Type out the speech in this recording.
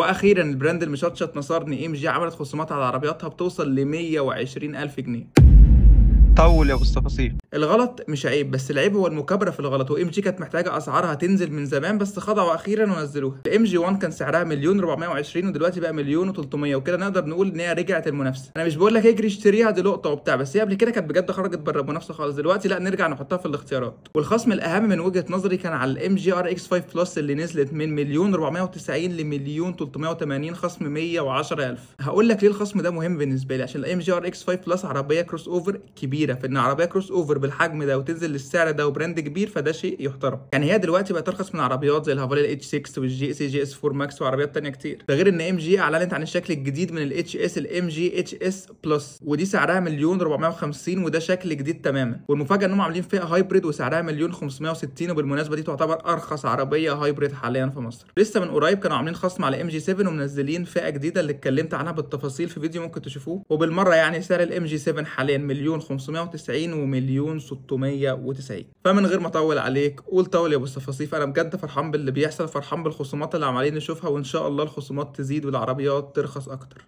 واخيرا ال brand المشطشط نصرني، MG عملت خصومات على عربياتها بتوصل ل 120,000 جنيه. طول يا ابو الصفاصيف. الغلط مش عيب، بس العيب هو المكابرة في الغلط. و MG كانت محتاجه اسعارها تنزل من زمان، بس خضعوا اخيرا ونزلوها. ال MG 1 كان سعرها 1,420,000 ودلوقتي بقى 1,300,000، وكده نقدر نقول ان هي رجعت المنافسة. انا مش بقول لك اجري اشتريها دي لقطة وبتاع، بس هي قبل كده كانت بجد خرجت بره المنافسة خالص. دلوقتي لا، نرجع نحطها في الاختيارات. والخصم الاهم من وجهه نظري كان على ال MG RX 5 Plus اللي نزلت من 1,490,000 ل 1,380,000، خصم 110,000. هقول لك ليه الخصم ده مهم بالنسبة لي، عشان ال MG RX 5 Plus عربية crossover كبيرة، فان عربية crossover بالحجم ده وتنزل للسعر ده و brand كبير، فده شيء يحترم. يعني هي دلوقتي بقت ارخص من عربيات زي الهافال ال H 6 وال GAC GS 4 Max وعربيات تانية كتير. ده غير ان MG اعلنت عن الشكل الجديد من ال HS، ال MG HS Plus، ودي سعرها 1,450,000، وده شكل جديد تماما. والمفاجاه انهم عاملين فئة hybrid وسعرها 1,560,000، وبالمناسبة دي تعتبر ارخص عربية hybrid حاليا في مصر. لسه من قريب كانوا عاملين خصم على MG 7 ومنزلين فئة جديدة اللي اتكلمت عنها بالتفاصيل في فيديو ممكن تشوفوه. وبالمره يعني سعر ال MG 7 حاليا 1,590,000 و1,690,000. فمن غير ما اطول عليك قول طول يا ابو الصفاصيف، انا بجد فرحان باللي بيحصل، فرحان بالخصومات اللي عمالين نشوفها، وان شاء الله الخصومات تزيد والعربيات ترخص اكتر.